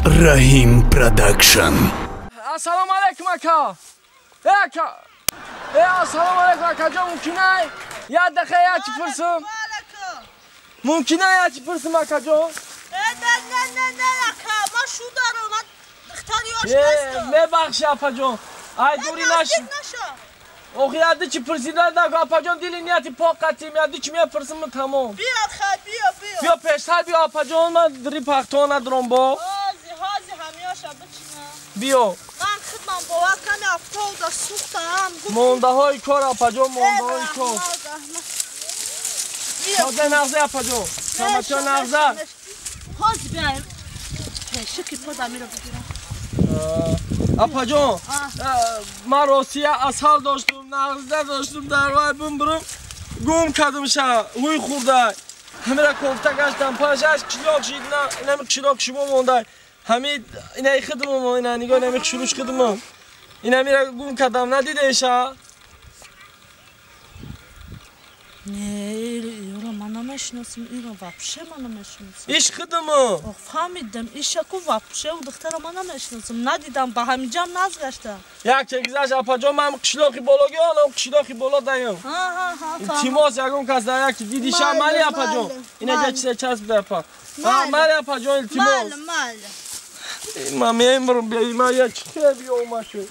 Раҳим Продакшн. Ассалому алайкум ака. Ака. Ассалому алайкум ака ҷон, мумкин ай? Як дақиқа як чӣ пурсам? Мумкин ай як чӣ пурсам ака ҷон? Не, не, не, не, ака, ман шу дорам, ман духтари ёш нестам. Мебахши апа ҷон. Ай дури наши. Охи яди чӣ пурсида да апа ҷон, дили нияти пок қатим, яди чӣ мепурсам тамом. Биё хай, биё, биё. Биё пештар биё апа ҷон, ман дри пахто надорам бо. Ҳози, ҳози ҳамёша бичина. Биё. Ман худман бовар ками афтода сӯхтам. Мондаҳои кор апа ҷон, мондаҳои кор. Ҳозир нағза апа ҷон. Самачо нағза. Ҳозир биё. Пеши пода мира бигирам. Апа ҷон, ман Русия асал доштум, нағза доштум, дар вай бумбурум, гум кардум ша, ҳуй хӯрда. Ҳамира кофта гаштам, 5-6 кило шид, на, инами кило шумо монда. Ҳамид инаи хидмам, ина нигоҳ инами шуруш хидмам. Инамира гум кардам, надидеша? Не, Юра, ман намешиносам, Ира вообще ман намешиносам. Иш хидмам. Ох, фаҳмидам, ишаку вообще у духтара ман намешиносам. Надидам, ба ҳамиҷам назгаштам. Як чегизаш апаҷон, ман қишлоқи бологи онам, қишлоқи боло даем. Ҳа, ҳа, ҳа. Илтимос, ягон кас дар як дидиша, мали апаҷон. Ина ҷа чизе часбида апа. Мали апаҷон, илтимос. Майли, майли. Ман мемирам, биё, ман як чизе биё машу.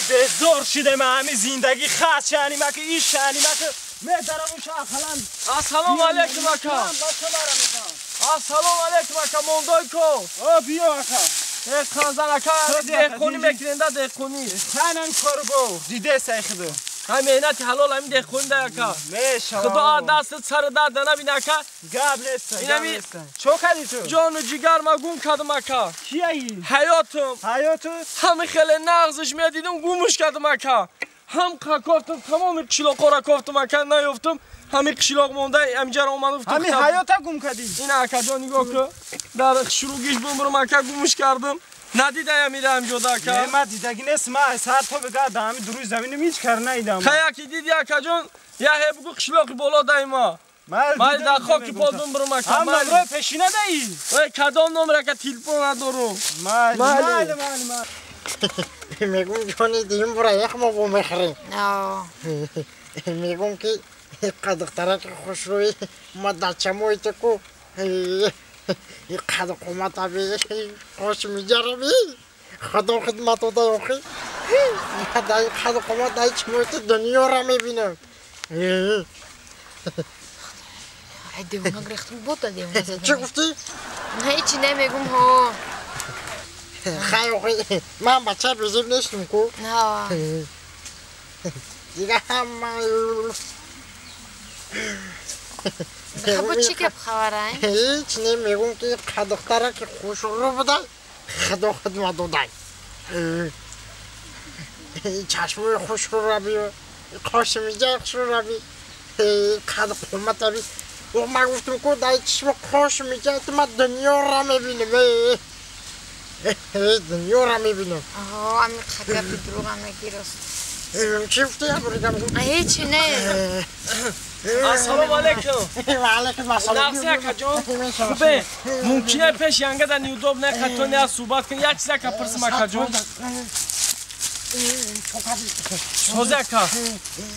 Безор шидем ҳами зиндагӣ хас шани маки иш шани маки медарам уша ақалан. Ассалому алайкум ака. Ассалому алайкум ака, мондой ко. О, биё ака. Ханзан ака, деҳқонӣ мекуненда деҳқонӣ. Ханан корбо, диде сайхиду. Ҳай меҳнати ҳалол ҳамин деҳқонӣ да ака. Мешава. Худо дастат сари дард набин ака. Гап нест, гап нест. Чо кардӣ ту? Ҷону ҷигар ма гум кардам ака. Кияи? Ҳаётум. Ҳаётут? Ҳами хеле нағзиш медидим, гумуш кардам ака. Ҳам кофтам, тамоми қишлоқҳоро кофтам ака, наёфтам. Ҳами қишлоқ монда, ҳамиҷаро омадам. Ҳами ҳаёта гум кардӣ? Ина ака ҷон, нигоҳ кун. Дар шуругиш бумбурам ака, гумуш кардам. Надидаям ира ҳамҷода ака. Не, ман дидагӣ нест, ман сар то бега да ҳами дуруи заминам ҳеҷ кар наидам. Хай яки диди ака ҷон, я ҳе бугу қишлоқи боло даима. Ман дар хоки пол бумбурам ака. Ҳам номраи пешина даи? Ой, кадом номр ака, телефон надорум. Майли, майли, майли, майли. Мегум ҷони дим бура ях мо бо мехӯрем. Мегум ки қадухтараки хушрӯи ма дачамои теку қаду қоматаби қош миҷараби худо хидмат ода охи ма дай қаду қомат дай чмои ту дунёра мебинам. Ай девона грехтум бота девона зада. Чӣ гуфтӣ? Ҳечи намегум ҳо. Хай охи, ман бача безеб нестам ку. Дига ҳама Хабо чӣ гап хабарай? Ҳеҷ не, мегум ки қадухтара ки хушрӯ буда, худо хидмат додай. Чашмои хушрӯра биё, қоши миҷаи хушрӯра би, қаду қомата би. Ман гуфтам ку дай чишми қоши миҷаи ту ман дунёра мебинам. Дунёра мебинам. Аҳо, ами гапи дурӯға мегӣ рост. Чӣ гуфтӣ? Ҳечи не. Ассалому алайкум. Ва алайкум ассалом. Нағзи ака ҷон. Хубе, мумкин е пеш янга да неудобно қатони аз суҳбат кун. Як чиз ака пурсам ака ҷон. Сози ака,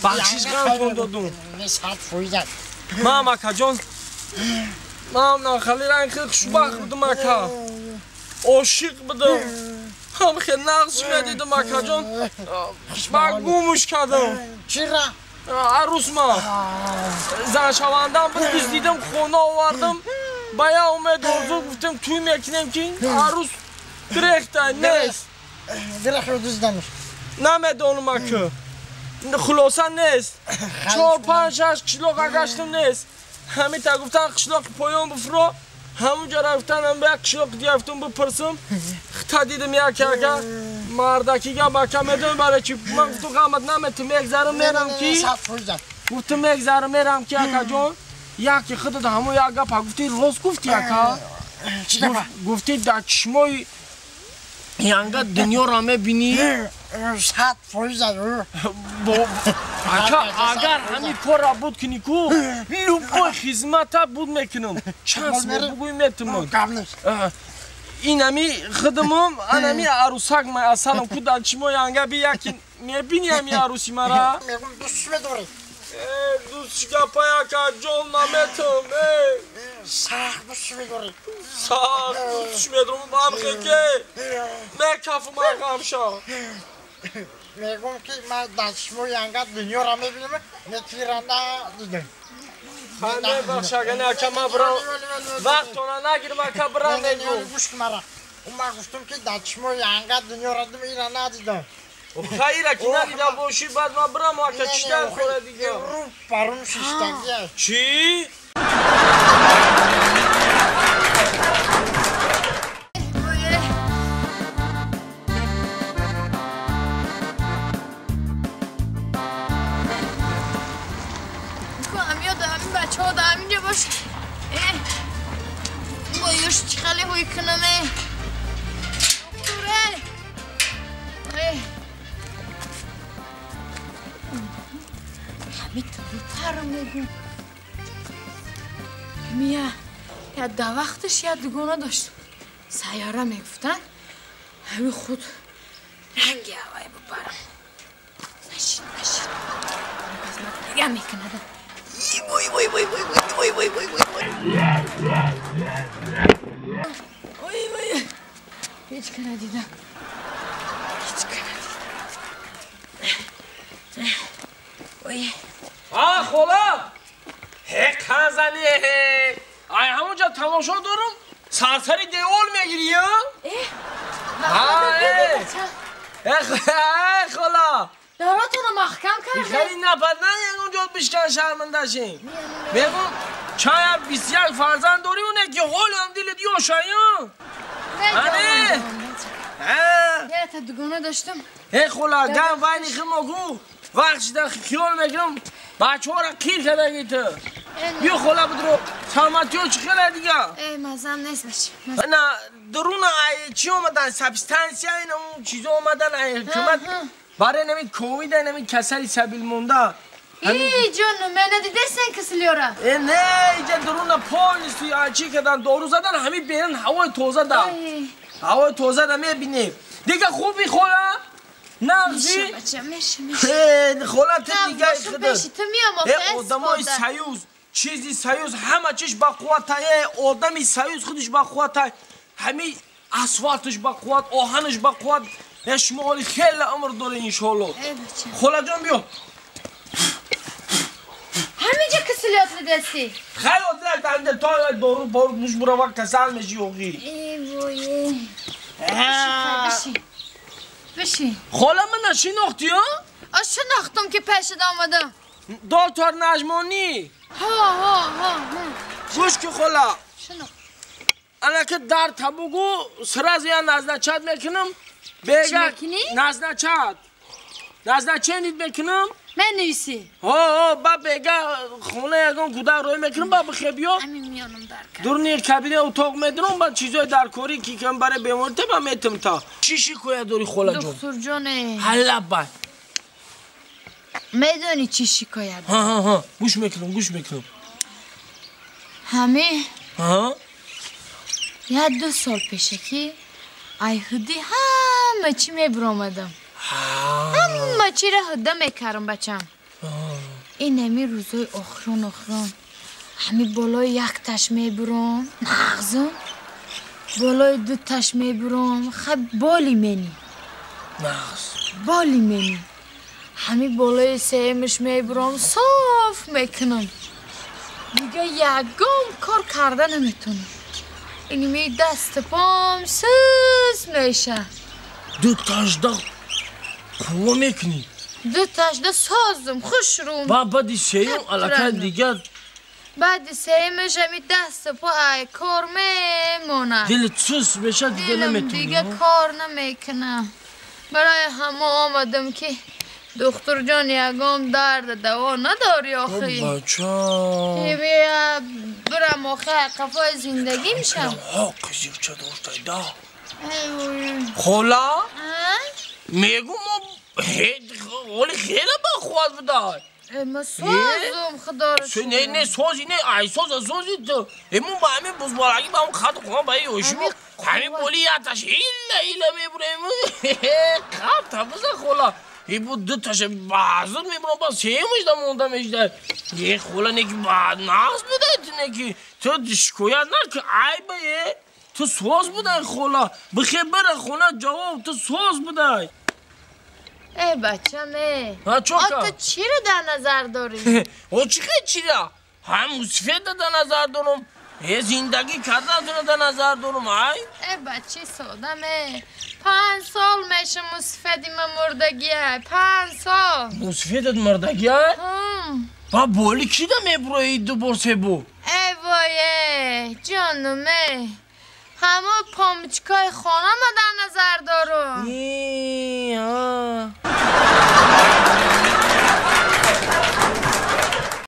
бахшиш қантон додум. 100%. Мам ака ҷон, мам нахали ранг хеле хушбахт будум ака. Ошиқ будум. Ҳам хеле нағз медидум ака ҷон. Ба гумуш кардам. Чира? Арӯсма. Заншавандам буд, дуздидим, хона овардам. Ба як умед орзу гуфтам тӯй мекунем ки арӯс гирехта нест. Гирехро дуздидамш. Намедонам ака. Хулоса нест. 4, 5, 6 қишлоқ гаштам нест. Ҳамита гуфтан қишлоқи поён буфро. Ҳамунҷо рафтан ҳам як қишлоқи дига гуфтам бипурсам. Хита дидам як ака мардаки гап ака медонӣ барои чӣ? Ман гуфтам ғамат наметам, мегзарам мерам ки гуфтам мегзарам мерам ки ака ҷон, яке худат ҳамон як гапа гуфтӣ, рост гуфтӣ ака. Гуфтӣ дар чишмои янга дунёро мебинӣ. 100%. Ака, агар ҳамин корро буд кунӣ ку, любой хизмата буд мекунам. Чанд смо бугӯй метумон. Гап нест. Инами хидмум анами арусак ма асалам ку дар чимо янга би яки мебини ами аруси мара? Мегум дӯст медорӣ. Дӯст гапа яка ҷон наметам. Сахт дӯст медорӣ. Сахт дӯст медорам амхеке. Мекафум айғамша. Мегум ки ман дар чимо янга дунёра мебинам, некира надидам. Мебахш агани ака ма бирам вақтона нагирам ака бирам мегум. Гӯш кун мара. Ман гуфтам ки дар чимо янга дунёра дидам, ира надидам. Хайра ки надидам боши баъд ман бирам ака чита хӯра дига. Рӯ парум шиштагия. Чӣ? Боюш чӣ хеле ҳуй кунаме? Доктуре! Ҳамин пару мегум. Мия, я да вақташ я дугона дошт. Сайёра мегуфтанд. Ҳамин худ ранги ҳавай бупарам. Нашид, нашид. Дига мекунадам. Вой, вой, вой, вой, вой, вой, вой, вой, вой. Ой, вой. Ҳеҷ ка надидам. Ҳеҷ ка надидам. Ой. А, хола! Ҳе, қанзани, ҳе. Ай, ҳамонҷа тамошо дорам, сарсари девол мегири, я? Э? Э, хола! Даротонро маҳкам кардем. Хеле напад на ягон ҷо бишкан шармандашем. Мегум чая 21 фарзанд дорӣ оне ки ҳолам дилит ёшая. Ане. Я та дугона доштам. Э хола, гам вайни химо гу. Вақт шида хиёл мекунам бачаҳоро қир кардаги ту. Биё хола бидро саломатиё чӣ хела дига? Э, мазам нест бача. На дуруна чӣ омадан сабстансия ина он чизо омадан ай ҳукумат барои нами ковида нами касали сабил монда. Эй, ҷонум, ман надидастан касалиёра? Э, не, иҷа дуруна полностью чӣ кардан, дору задан, ҳамин берун ҳавои тоза да. Ҳавои тоза да мебинем. Дига хуби хола? Нағзи? Бача, меша, меша. Э, хола ту дига худат. Ту миём охе. Э, одамои союз, чизи союз, ҳама чиш ба қувват, э, одами союз худиш ба қувват, ҳамин асфалтиш ба қувват, оҳаниш ба қувват. Э, шумо ҳоли хеле умр доред иншоалло. Холаҷон биё. Ҳаминҷа касалиёт дидасти? Хеле одилак дар инҷа то дору бору муш бурава касал меши ёғӣ. Э, вой. Бишин. Бишин. Хола мана шинохтӣ, а? А шинохтам ки пешад омадам. Доктор Наҷмонӣ. Ҳо, ҳо, ҳо. Гӯш ки хола. Шинохт. Ана ки дар табугу сразу я назначать мекунам. Бега назначать. Назначенит мекунам. Менависӣ. Ҳо, ҳо, ба бега хона ягон кӯдак рӯй мекунам, ба бихе биё. Ҳамин миёнам дар кар. Дурни кабинет утоқ медурам, ба чизои даркорӣ ки кам барои беморӣ ба метам та. Чӣ шикоят дорӣ холаҷон? Духтурҷоне. Ҳала бай. Медонӣ чӣ шикоят? Ҳа, ҳа, ҳа. Гӯш мекунам, гӯш мекунам. Ҳамин. Ҳа? Як ду сол пешакӣ ай ҳудди ҳама чӣ мебиромадам. Ҳама чиро ҳудда мекардам бачам. Ин ҳами рӯзои охирон охирон ҳами болои якташ мебуром, нағзум, болои дуташ мебуром, хаб боли мени. Нағз. Боли мени. Ҳами болои сеюмаш мебуром, соф мекунам. Дига ягон кор карда наметонам. Иними дасту пом сус меша. Дуташда қувва мекунӣ? Дуташда созум, хушрум. Ба баъди сеюм аллакай дига баъди сеюмаш ҳами дасту по ай кор мемонад. Дилит сус меша, дига наметонӣ. Дига кор намекунам. Барои ҳама омадам ки духтурҷон ягон дард даво надорӣ охи. Бача. Бирам охи қафои зиндагӣ мешам. Ҳо қизиқча доштай да. Хола? Мегум мо ҳоли хеле бахувват будай. Ма созум, худоро шукр. Не, не, сози, не, ай соза, сози ту. Мо ба ҳамин бузболагӣ, ба ҳам қаду қомат, ба ёшимо, ҳамин боли яташ ила ила мебурем. Қаб табиза хола. Ибу ду таша баъзур мебурам, ба семаш да монда мешда. Е хола, неки ба нағз будай ту, неки. Ту шикоят наки, айба е. Ту соз будай хола. Бихе бира хона ҷавоб, ту соз будай. Э бачам, э. Ҳа, чока? Ту чиро дар назар дорӣ? О чӣ хел чира? Ҳам мусифеда дар назар дорам. Э зиндагӣ карданатонро дар назар дорам, ай. Э бачи содам, э. 5 сол меша мусифеди ма мурдагиай. 5 сол. Мусифедат мурдагиай? Ба боли кида мебурои ду бор се бор? Э вой, э, ҷонум, э. Ҳамо помчикои хонама дар назар дорам. А.